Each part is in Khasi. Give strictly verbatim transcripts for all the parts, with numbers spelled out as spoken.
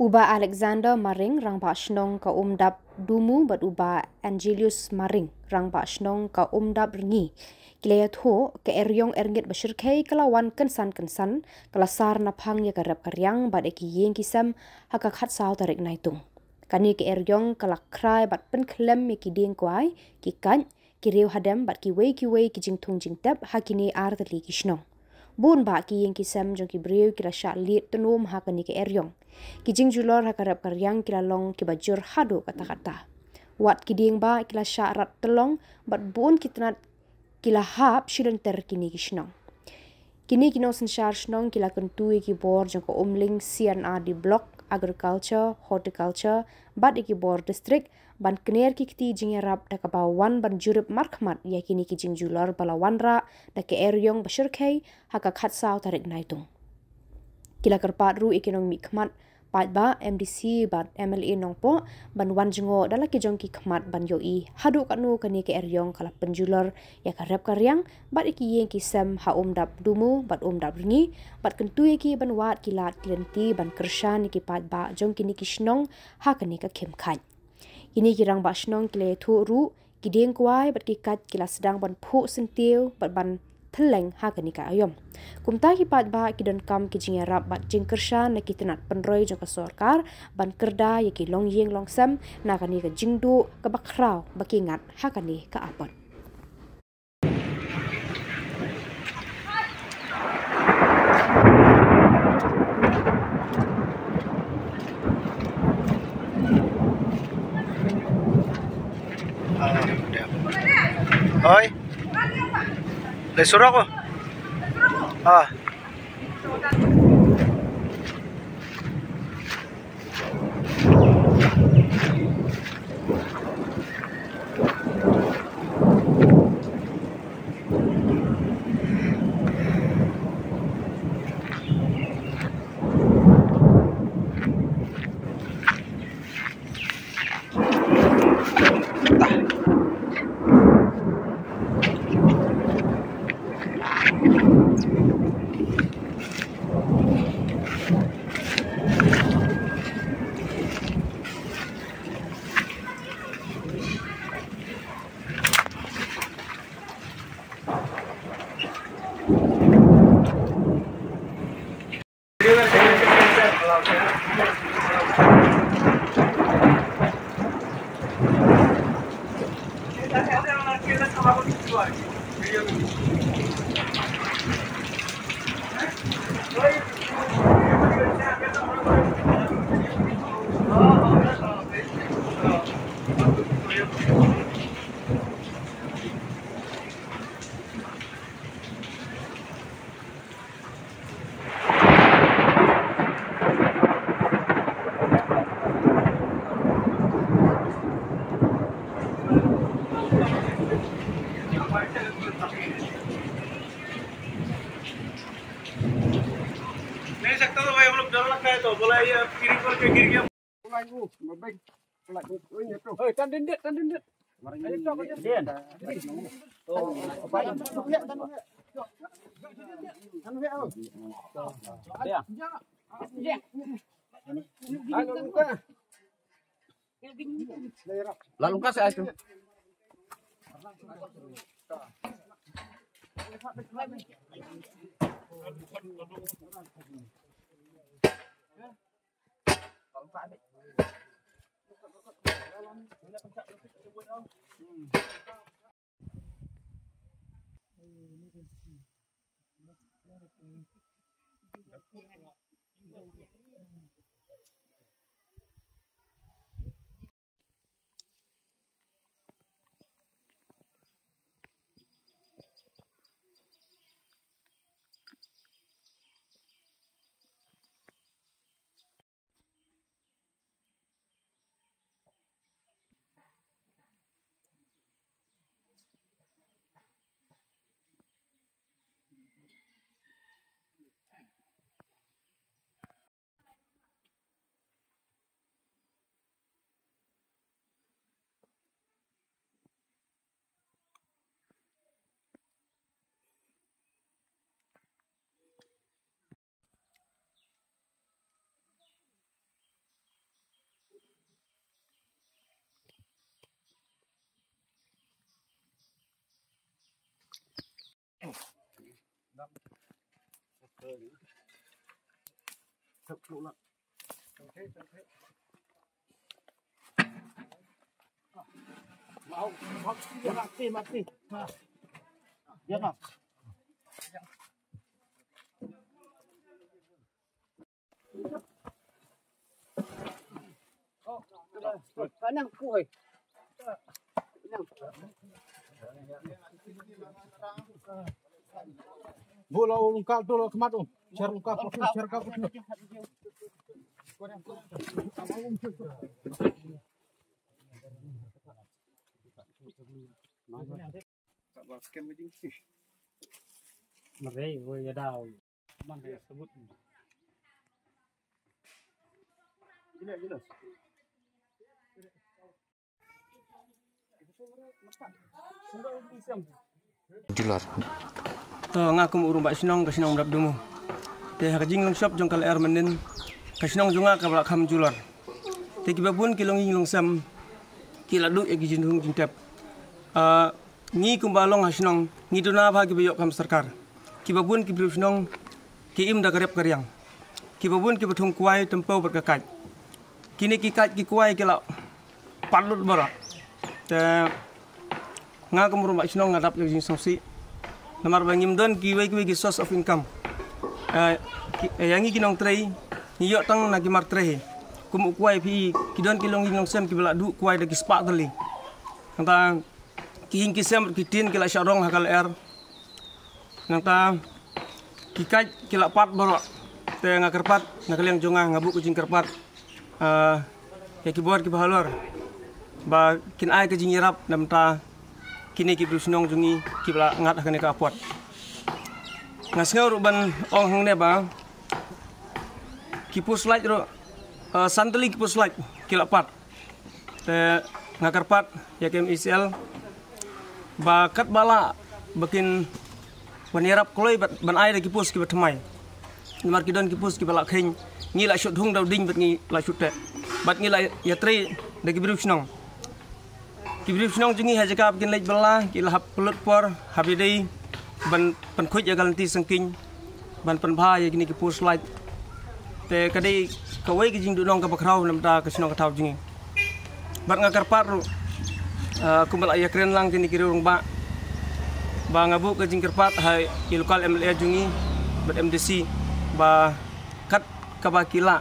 U Bah Alexander Maring, Rangbah Shnong ka Umdap Dumu, bad u Bah Angelius Maring, Rangbah Shnong ka Umdap Rngi, ki la ïathuh, ka eriong erngit ba shyrkhei ka la wan kynsan kynsan, ka la sar naphang ïa ka rep ka riang bad ïa ki ïing ki sem ha ka khatsaw tarik Naitung. Kane ka eriong ka la khrai bad pynkhlem ïa ki dieng kwai, ki kait, ki riew hadem bad kiwei kiwei ki jingthung jingtep ha kine ar tylli ki shnong. Bun bah ki ïing ki sem jong ki briew ki la shah lied tnum ha kane ka eriong. Ki jingjulor ha ka rep ka riang ki la long kiba jur haduh katta katta. Wat ki dieng bah ki la shah rat tyllong bad bun ki tnat ki la hap shilynter kine ki shnong. Kine ki nongsynshar shnong ki la kyntu ïa ki bor jong ka Umling C and R D Block, Agriculture, Horticulture bad ïa ki bor district ban kner ki kti jingïarap da kaba wan ban jurip markhmat ïa kine ki jingjulor ba la wanrah da ka eriong ba shyrkhei ha ka khatsaw tarik Naitung. Ki la kyrpad ruh ïa ki nongmihkhmat paidbah, M D C bad M L A Nongpoh ban wan jngoh da la ki jong ki khmat ban ïohi haduh katno kane ka eriong ka la pynjulor ïa ka rep ka riang bad ïa ki ïing ki sem ha Umdap Dumu bad Umdap Rngi, bad kyntu ïa ki ban wad ki lad ki lynti ban kyrshan ïa ki paidbah jong kine ki shnong ha kane ka khim khat. Kine ki rangbah shnong ki la ïathuh ruh, ki dieng kwai bad ki kait ki la sdang ban phuh syntiew bad ban thylleng ha kane ka aïom. Kumta ki paidbah ki donkam ki jingïarap bad jingkyrshan na ki tnat pynroi jong ka sorkar ban kyrda ïa ki longïing longsem na kane ka jingduh kaba khraw ba ki ngat ha kane ka apot. Oi. Lai surok ko. Ah. नहीं सकता तो भाई, हम लोग डर लगता है, तो बोला, ये पीढ़ी पर के गिर गया। Lalu ka sa ito. Bula ulung kal tu lo kemat tu. Cer ulung kal tu, cer kal tu. Mereka, gue ya dah. Mana ya sebut? Gila, gila. Julor. To nga kum u Rangbah Shnong ka shnong Mrapdumu. Te ha ka jinglong shop jong ka lyer mynnin, ka shnong jong nga kaba la kham julor. Te kiba bun ki longïing longsem ki la duh ïa ki jingdhung jingtep. Ah, ngi kumba long ha shnong ngi duna bha kiba ïoh kam sorkar. Kiba bun ki briew shnong ki im da ka rep ka riang. Kiba bun kiba thung kwai tympew bad ka kait. Kine ki kait ki kwai ki la pat lut baroh. Te nga kum u Rangbah Shnong nga dap ïa ka jingsngewsih. Namar ba ngim don kiwei kiwei ki source of income. Eh, ki, eh, ïa ngi ki nongtrei ngi ïoh tang na ki mar trei. Kum u kwai phi ki don ki longïing longsem kiba la duh kwai da ki spah tylli. Nangta ki ïing ki sem ki tin ki la shah rong ha ka lyer. Nangta ki kait ki la pat baroh. Te nga kyrpad na ka liang jong nga, nga buh ka jingkyrpad, ah, ïa ki bor kiba halor ba kin ai ka jingïarap na bynta kine ki briew shnong jong ngi kiba la ngat ha kane ka apot. Nga sngew ruh ban ong hangne ba ki post light ruh, ah, san tylli ki post light ki la pat. Te nga kyrpad ïa ka M E C L ba katba lah ba kin wan ïarap kloi bad ban ai da ki post kiba thymmai. Namar ki don ki post kiba la kheiñ, ngi la shu dhung da u dieng bad ngi la shu teh. Bad ngi la ïatrei da ki briew shnong. Ki briew shnong jong ngi ha jaka ba kin leit bylla ki la hap pynlut por haba ïadei ban pynkhuid ïa ka lynti syngkien ban pynbha ïa kine ki post light. Te ka dei kawei ka jingduhnong kaba khraw na bynta ka shnong ka thaw jong ngi. Bad nga kyrpad ruh, ah, kumba la ïakren lang kine ki riew rangbah, ba nga buh ka jingkyrpad ha i local M L A jong ngi bad M D C ba kat kaba ki lah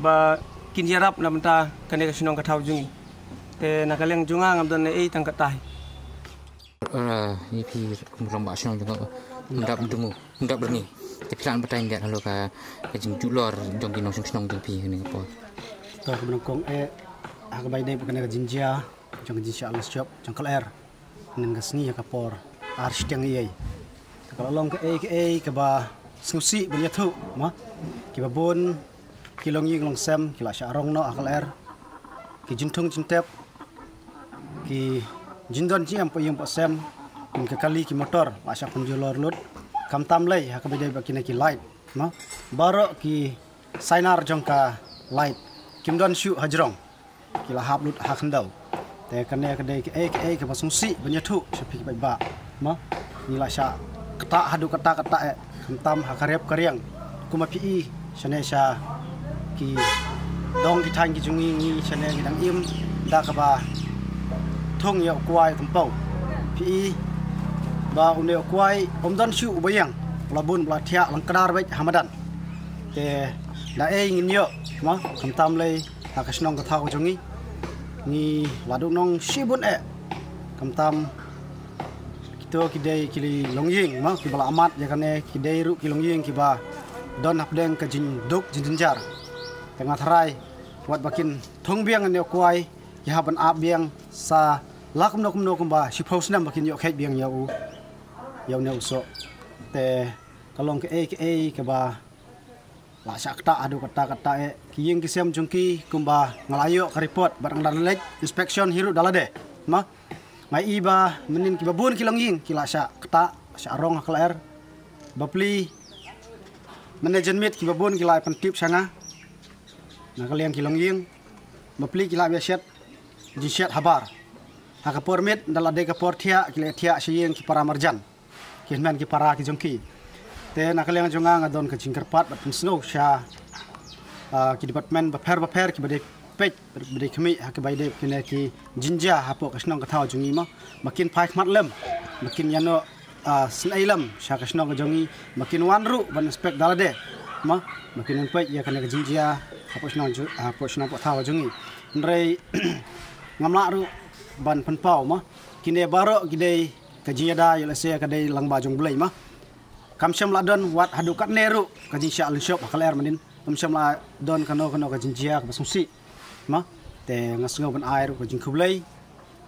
ba kin ïarap na bynta kane ka shnong ka thaw jong ngi. Te na ka liang jong nga ngam don ei ei tang katei. Eh, ïa phi kum u Rangbah Shnong jong ka Mrapdumu, Mraprni. Te phi lah ban batai ïa ngi halor ka, ka jingjulor jong ki nongshong shnong jong phi ha kane ka por. To, kaba nyngkong eh, ha kaba ïadei bad kane ka jingjia jong ka jingshah lashop jong ka lyer mynhynnin ka sngi ha ka por ar shiteng eiei. Te ka la long kaei kaei kaba sngewsih ban ïathuh, ma. Kiba bun ki longïing longsem ki la shah rong noh ha ka lyer. Ki jingthung jingtep, ki jingdon jingem poh ïing poh sem, ki kali ki motor la shah pynjulor lut. Khamtam lei ha kaba ïadei bad kine ki light, ma. Baroh ki sainar jong ka light kim don shuh hajrong, ki la hap lut ha khyndew. Te kane ka dei kaei kaei kaba sngewsih ban ïathuh sha phi ki paidbah, ma. Ngi la shah ktah haduh katta katta eh, khamtam ha ka rep ka riang. Kumba phi i shane sha ki dong ki thaiñ ki jong ngi, ngi shane ngi dang im da kaba thung ïa u kwai tympew. Phi i ba une u kwai um don shuh uba ïeng, u la bun u la thiah lang kdar beit ha madan. Te da ei ngin ïoh, ma, khamtam lei ha ka shnong ka thaw jong ngi. Ngi la duhnong shibun eh. Khamtam kito ki dei ki longïing, ma, kiba la amat ïa kane, ki dei ruh ki longïing kiba don hapdeng ka jingduk jingjynjar. Te nga tharai wat ba kin thung biang ïa une u kwai, ki hap ban ap biang sa la kumno kumno kumba shiphew snem ba kin ïoh kheit biang ïa u, ïa une u soh. Te ka long kaei kaei kaba la shah ktah haduh katta katta eh. Ki ïing ki sem jong ki kumba nga la ïoh ka report bad nga la leit inspection hi ruh da lade, ma. Nga i ba mynhynnin kiba bun ki longïing ki la shah ktah, shah rong ha ka lyer. Bapli mynne janmiet kiba bun ki la pyntip sha nga na ka liang ki longïing. Bapli ki la ïa shet jingshet habar. Ha ka por miet da la dei ka por thiah ki la thiah sha ïing ki para marjan. ki hynmen ki para ki jong ki. Te na ka liang jong nga nga don ka jingkyrpad bad pynsngew sha, ah, ki department bapher bapher kiba dei peit, ba dei khmih ha kiba dei kine ki jingjia hapoh ka shnong ka thaw jong ngi mo. Ba kin phai khmat lem, ba kin ïano, ah, snei lem sha ka shnong ka jong ngi, ba kin wan ruh ban inspect da lade mo, ba kin wan peit ïa kane ka jingjia hapoh shnong ju-, hapoh shnong poh thaw jong ngi. Hynrei ngam lah ruh ban pynpaw mo. Kine baroh ki dei ka jingïada ïa lehse ka dei lyngba jong U Blei mo. Kam shym la don wat haduh katne ruh ka jingshah lynshop ha ka lyer mynnin. Kam shym la don kano kano ka jingjia kaba sngewsih mo. Te nga sngew ban ai ruh ka jingkhublei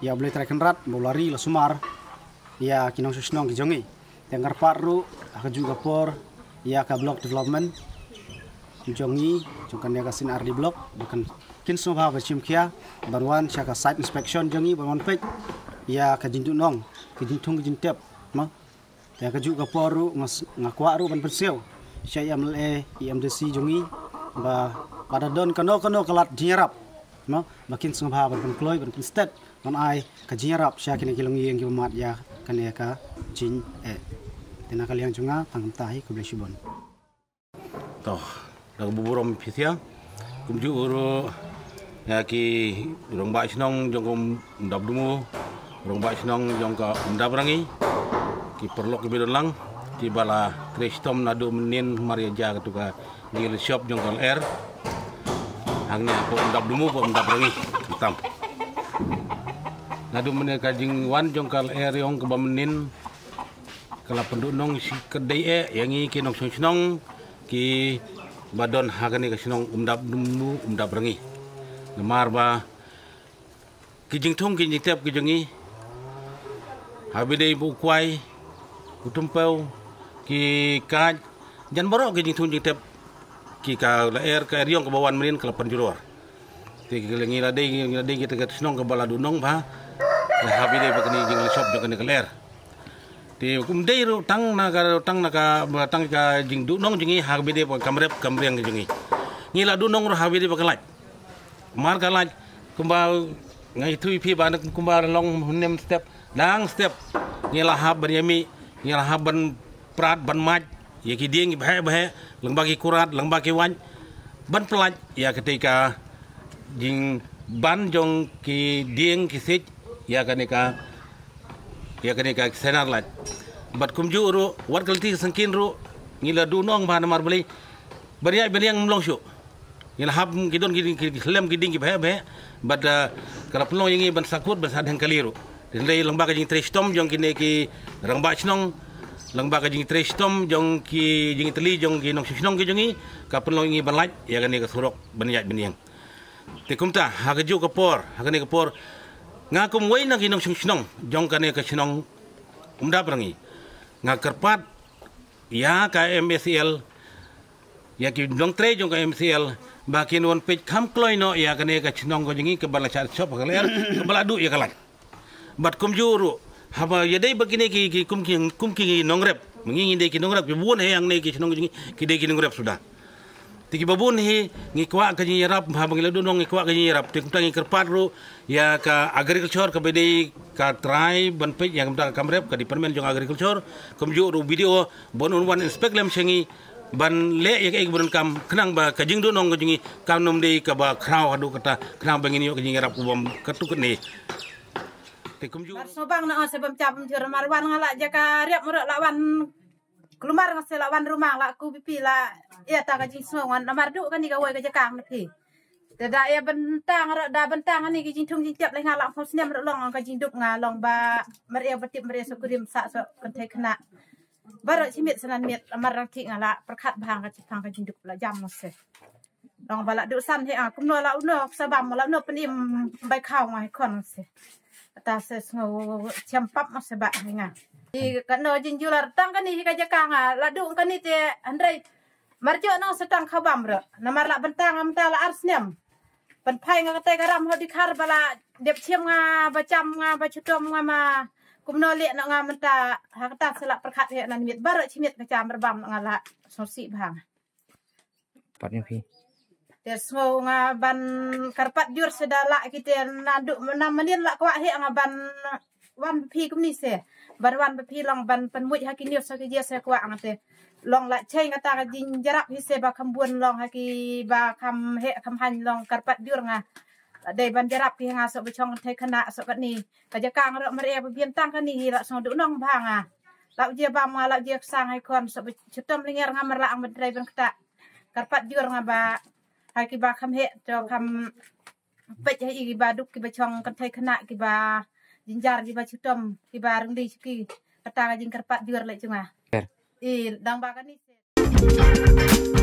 ïa U Blei Trai Kynrad ba u la ri la sumar ïa ki nongshong shnong ki jong ngi. Te nga kyrpad ruh ha kajuh ka por ïa ka block development jong ngi, jong kane ka Senior R D block, ba kan kin sngewbha ba shim khia ban wan sha ka site inspection jong ngi, ban wan peit ïa ka jingduhnong, ka jingthung ka jingtep mo. Te ha kajuh ka por ruh nga s-, nga kwah ruh ban pynsngew sha i M L A, i M D C jong ngi, ba lada don kano kano ka lad jingïarap mo, ba kin sngewbha ban pynkloi, ban pynsted, ban ai ka jingïarap sha kine ki longïing kiba mad ïa kane ka jingeh. Te na ka liang jong nga tang kumta hi, khublei shibun. To, da kaba burom phi thiah. Kumjuh ruh ïa ki rangbah shnong jong ka Umdap Dumu, rangbah shnong jong ka Umdap Rangi, ki paralok kiba don lang, kiba la trei shitom naduh mynnin mar ïa jia katu ka jingïalynshop jong ka lyer hangne hapoh Umdap Dumu bad Umdap Rangi. Khamtam naduh mynnin ka jingwan jong ka lyer ïong kaba mynnin ka la pynduhnong shi kdai eh ïa ngi ki nongshong shnong kiba don ha kane ka shnong Umdap Dumu, Umdap Rangi. Namar ba ki jingthung ki jingtep ki jong ngi, haba dei ba u kwai, u tympew, ki kait, jan baroh ki jingthung jingtep ki ka lyer, ka lyer ïong kaba wan mynnin ka la pynjulor. Te ki la, ngi la dei, ngi la dei kita ka shnong kaba la duhnong bha, la haba dei ba kane ka jinglynshop jong kane ka lyer. Te kum dei ruh tang na ka, tang na ka, tang ka jingduhnong jong ngi haba dei ba ka kamrep kamriang jong ngi. Ngi la duhnong ruh haba dei ba ka lait. Mar ka lait, kumba nga ïathuh ïa phi ba na kumba long hynnin step, dang step ngi la hap ban ïamih, ngi la hap ban prat ban mait ïa ki dieng ki bheh bheh, lyngba ki kurat, lyngba ki wait, ban pynlait ïa katei ka jingban jong ki dieng ki siej ïa kane ka, ïa kane ka Senior Light. Bad kumjuh ruh wat ka lynti ka syngkien ruh ngi la duhnong bha namar balei, ban ïaid ban ïeng ym long shuh. Ngi la hap, ki don ki, ki, ki slem ki dieng ki bheh bheh. Bad, ah, ka la pynlong ïa ngi ban sahkut ban sahdeng kali ruh. Hynrei lyngba ka jingtrei shitom jong kine ki rangbah shnong, lyngba ka jingtrei shitom jong ki, jingïatylli jong ki nongshong shnong ki jong ngi, ka pynlong ïa ngi ban lait ïa kane ka surok ban ïaid ban ïeng. Te kumta ha kajuh ka por, ha kane ka por, nga kum uwei na ki nongshong shnong jong kane ka shnong Umdap Rangi, nga kyrpad ïa ka M S L, ïa ki nongtrei jong ka M S L, ba kin wan peit kham kloi noh ïa kane ka shnong ka jong ngi kaba la shah shop ha ka lyer, kaba la duh ïa ka lait. Bad kumjuh ruh, haba ïadei bad kine ki, ki kum ki, kum ki nongrep. Ngi, ngi dei ki nongrep, kiba bun hi hangne ki shnong ki, ki dei ki nongrep suda. Te kiba bun hi ngi kwah ka jingïarap, haba ngi la duhnong ngi kwah ka jingïarap. Te kumta ngi kyrpad ruh ïa ka agriculture kaba dei ka trai ban peit ïa kumta ka kamrep, ka department jong agriculture, kumjuh ruh B D O ban wan inspect lem sha ngi, ban leh ïa kaei kaba donkam khnang ba ka jingduhnong ka jong ngi kan ym dei kaba khraw haduh katta, khnang ba ngin ïoh ka jingïarap kaba ym katto katne. Te kumjuh. Mar sngewbang na ong sa bym jam jur mar wan nga la jaka riap mrok la wan. Kulmar nga sa la wan rumang la ku bipi la ïa ta ka jingsngew ngan namar duh kane kawei ka jaka nga phi. Te da ïa bentang ruh da bentang kane ki jingthung jingtep lei nga la kham snem ruh long ka jingdup nga long ba mar ïa ba tip mar ïa sa kurim sa sa kynthei khynnah. Baroh shi miet sa nan miet, lamar rang thik nga la pyrkhat bha nga, ka jingpang ka jingdup la jam nga se. Long ba la duh san hi, ah, kumno la uno sa bam la uno pynim bai khaw nga hi khon se. Kata se sngew shem pap nga se ba hi nga. Te kano jingjulor tang kane hi ka jaka nga la duh kane te hynrei mar jong nang sa tang khaw bam ruh. Namar la bentang nga mynta la ar snem. Pynphai nga katai ka ram hodi khar ba la dep chim nga, ba cham nga, ba chitom nga ma. Kumno leh noh nga mynta, ha kata sa la pyrkhat hi nan miet baroh shi miet ka cham rbam nga la sngewsih bha. Pat ïa phi. Te sngew nga ban kyrpad jur sa da la kite naduh mynnin la kwah hi nga ban wan ba phi kumni se. Ba wan ba phi long ban pynmut ha ki news ha ki jia se kwah nga te. Long la cheng kata ka jingjarap hi se ba kham bun long ha ki ba kham heh kham haiñ long kyrpad jur nga. Dei ban jarap ki nga sok ba chong thei khana sok katni. Ka jaka nga rok mare ba bian tang kani hi la song du nong ba nga. Lau jia ba ma lau jia sang hai kon sok ba chutom linger nga mar la ang ban trei ban kata. Kyrpad jur nga ba hai ki ba kham heh to kham peit hai ki ba duk ki ba chong kan thei khana ki ba jinjar ki ba chutom ki ba rengdi chuki. Kata ka jingkyrpad jur le chunga. I dang ba kani se.